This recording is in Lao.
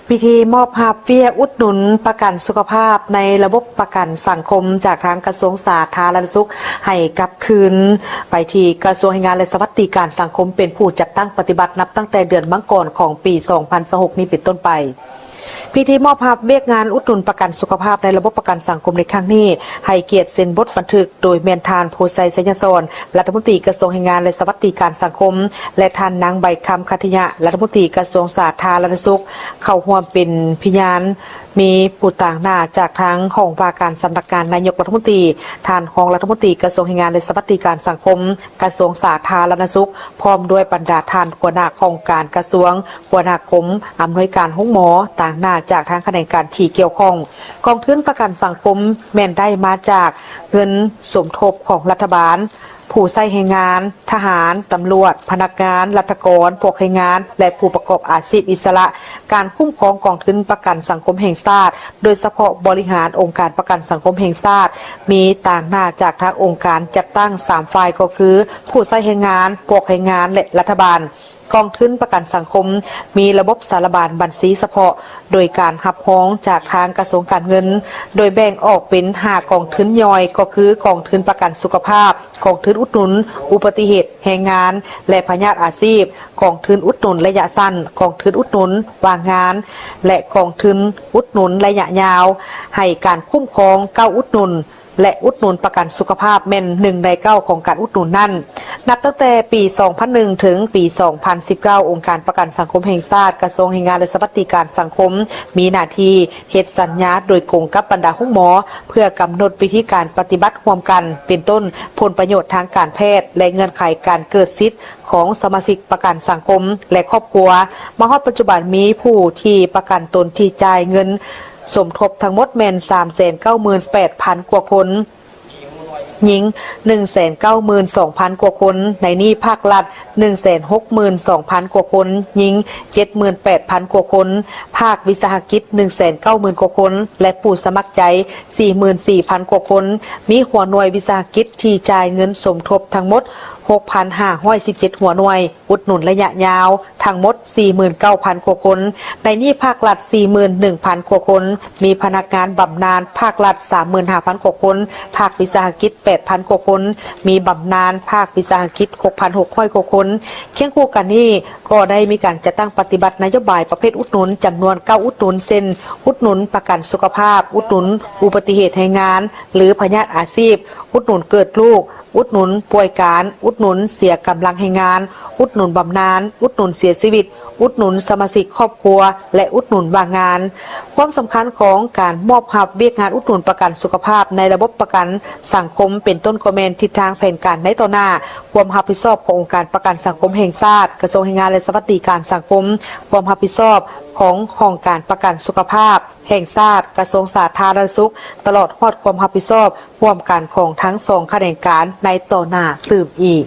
ພິທີມອບຮັບວຽກອຸດໜູນປະກັນສຸຂະພາບໃນລະບົບປະກັນສັງຄົມຈາກທາງກະຊວງສາທາລະນະສຸກ ໃຫ້ກັບຄືນໄປທີ່ກະຊວງແຮງງານ ແລະ ສະຫວັດດີການສັງຄົມ ເປັນຜູ້ຈັດຕັ້ງປະຕິບັດ ນັບຕັ້ງແຕ່ເດືອນມັງກອນຂອງປີສອງພັນຊາວຫົກນີ້ເປັນຕົ້ນໄປ. ພິທີມອບຮັບວຽກງານອຸດໜູນປະກັນສຸຂະພາບໃນລະບົບປະກັນສັງຄົມໃນຄັ້ງນີ້ ໃຫ້ກຽດເຊັນບົດບັນທຶກ ໂດຍແມ່ນທ່ານ ພູໄຊ ໄຊຍະສອນ ລັດຖະມົນຕີກະຊວງແຮງງານ ແລະ ສະຫວັດດີການສັງຄົມ ແລະ ທ່ານ ນາງ ໃບຄຳ ຄັດທະຍະ ລັດຖະມົນຕີກະຊວງສາທາລະນະສຸກ ເຂົ້າຮ່ວມເປັນພະຍານ. ມີຜູ້ຕາງໜ້າຈາກທາງຫ້ອງວ່າການສຳນັກງານນາຍົກລັດຖະມົນຕີ, ທ່ານຮອງລັດຖະມົນຕີກະຊວງແຮງງານ ແລະ ສະຫວັດດີການສັງຄົມ ກະຊວງສາທາລະນະສຸກ, ພ້ອມດ້ວຍບັນດາທ່ານຫົວໜ້າຫ້ອງການກະຊວງ, ຫົວໜ້າກົມ, ອຳນວຍການໂຮງໝໍ, ຕາງໜ້າຈາກທາງຂະແໜງການທີ່ກ່ຽວຂ້ອງ. ກອງທຶນປະກັນສັງຄົມແມ່ນໄດ້ມາຈາກເງິນສົມທົບຂອງລັດຖະບານ, ຜູ້ໃຊ້ແຮງງານ, ທະຫານ, ຕຳຫຼວດ, ພະນັກງານ, ລັດຖະກອນ, ພວກແຮງງານ ແລະ ຜູ້ປະກອບອາຊີບອິດສະຫຼະ. ການຄຸ້ມຄອງກອງທຶນປະກັນສັງຄົມແຫ່ງຊາດ, ໂດຍສະເພາະບໍລິຫານອົງການປະກັນສັງຄົມແຫ່ງຊາດ, ມີຕາງໜ້າຈາກທາງອົງການຈັດຕັ້ງສາມຝ່າຍ ກໍຄື ຜູ້ໃຊ້ແຮງງານ, ພວກແຮງງານ ແລະ ລັດຖະບານ. ກອງທຶນປະກັນສັງຄົມມີລະບົບສາລະບານບັນຊີສະເພາະ ໂດຍການຮັບຮອງຈາກທາງກະຊວງການເງິນ, ໂດຍແບ່ງອອກເປັນຫ້າກອງທຶນຍ່ອຍ ກໍຄື ກອງທຶນປະກັນສຸຂະພາບ, ກອງທຶນອຸດໜູນອຸບັດຕິເຫດແຮງງານ ແລະ ພະຍາດອາຊີບ, ກອງທຶນອຸດໜູນໄລຍະສັ້ນ, ກອງທຶນອຸດໜູນວ່າງງານ ແລະ ກອງທຶນອຸດໜູນໄລຍະຍາວ. ໃຫ້ການຄຸ້ມຄອງເກົ້າອຸດໜູນ ແລະ ອຸດໜູນປະກັນສຸຂະພາບແມ່ນໜຶ່ງໃນເກົ້າຂອງການອຸດໜູນນັ້ນ. ນັບຕັ້ງແຕ່ປີສອງພັນໜຶ່ງ ເຖິງປີສອງພັນສິບເກົ້າ ອົງການປະກັນສັງຄົມແຫ່ງຊາດ, ກະຊວງແຮງງານ ແລະ ສະຫວັດດີການສັງຄົມ ມີໜ້າທີ່ເຮັດສັນຍາໂດຍກົງກັບບັນດາໂຮງໝໍ ເພື່ອກຳນົດວິທີການປະຕິບັດຮ່ວມກັນ ເປັນຕົ້ນ ຜົນປະໂຫຍດທາງການແພດ ແລະ ເງື່ອນໄຂການເກີດສິດ ຂອງສະມາຊິກປະກັນສັງຄົມ ແລະ ຄອບຄົວ. ມາຮອດປັດຈຸບັນມີຜູ້ທີ່ປະກັນຕົນທີ່ຈ່າຍເງິນສົມທົບທັງໝົດແມ່ນສາມແສນເກົ້າໝື່ນແປດພັນກວ່າຄົນ, ຍິງໜຶ່ງແສນເກົ້າໝື່ນສອງພັນກວ່າຄົນ, ໃນນີ້ພາກລັດໜຶ່ງແສນຫົກໝື່ນສອງພັນກວ່າຄົນ, ຍິງເຈັດໝື່ນແປດພັນກວ່າຄົນ, ພາກວິສາຫະກິດໜຶ່ງແສນເກົ້າໝື່ນກວ່າຄົນ ແລະ ຜູ້ສະໝັກໃຈສີ່ໝື່ນສີ່ພັນກວ່າຄົນ. ມີຫົວໜ່ວຍວິສາຫະກິດທີ່ຈ່າຍເງິນສົມທົບທັງໝົດຫົກພັນຫ້າຮ້ອຍສິບເຈັດຫົວໜ່ວຍ, ອຸດໜູນໄລຍະຍາວທັງໝົດສີ່ໝື່ນເກົ້າພັນກວ່າຄົນ, ໃນນີ້ພາກລັດສີ່ໝື່ນໜຶ່ງພັນກວ່າຄົນ, ມີພະນັກງານບຳນານພາກລັດສາມໝື່ນຫ້າພັນກວ່າຄົນ, ພາກວິສາຫະກິດແປດພັນກວ່າຄົນ, ມີບຳນານພາກວິສາຫະກິດຫົກພັນຫົກຮ້ອຍກວ່າຄົນ. ຄຽງຄູ່ກັນນີ້ ກໍໄດ້ມີການຈັດຕັ້ງປະຕິບັດນະໂຍບາຍປະເພດອຸດໜູນຈຳນວນເກົ້າອຸດໜູນ ເຊັ່ນ ອຸດໜູນປະກັນສຸຂະພາບ, ອຸດໜູນອຸບັດຕິເຫດແຮງງານ ຫຼື ພະຍາດອາຊີບ, ອຸດໜູນເກີດລູກ, ອຸດໜູນປ່ວຍການ, ອຸດໜູນເສຍກຳລັງແຮງງານ, ອຸດໜູນບຳນານ, ອຸດໜູນເສຍຊີວິດ, ອຸດໜູນສະມາຊິກຄອບຄົວ ແລະ ອຸດໜູນວ່າງງານ. ຄວາມສຳຄັນຂອງການມອບຮັບວຽກງານອຸດໜູນປະກັນສຸຂະພາບໃນລະບົບປະກັນສັງຄົມ ເປັນຕົ້ນກໍແມ່ນທິດທາງແຜນການໃນຕໍ່ໜ້າ, ຄວາມຮັບຜິດຊອບຂອງອົງການປະກັນສັງຄົມແຫ່ງຊາດ, ກະຊວງແຮງງານ ແລະ ສະຫວັດດີການສັງຄົມ, ຄວາມຮັບຜິດຊອບຂອງຫ້ອງການປະກັນສຸຂະພາບແຫ່ງຊາດ, ກະຊວງສາທາລະນະສຸກ, ຕະຫຼອດຮອດຄວາມຮັບຜິດຊອບຮ່ວມກັນຂອງທັງສອງຂະແໜງການໃນຕໍ່ໜ້າຕື່ມອີກ.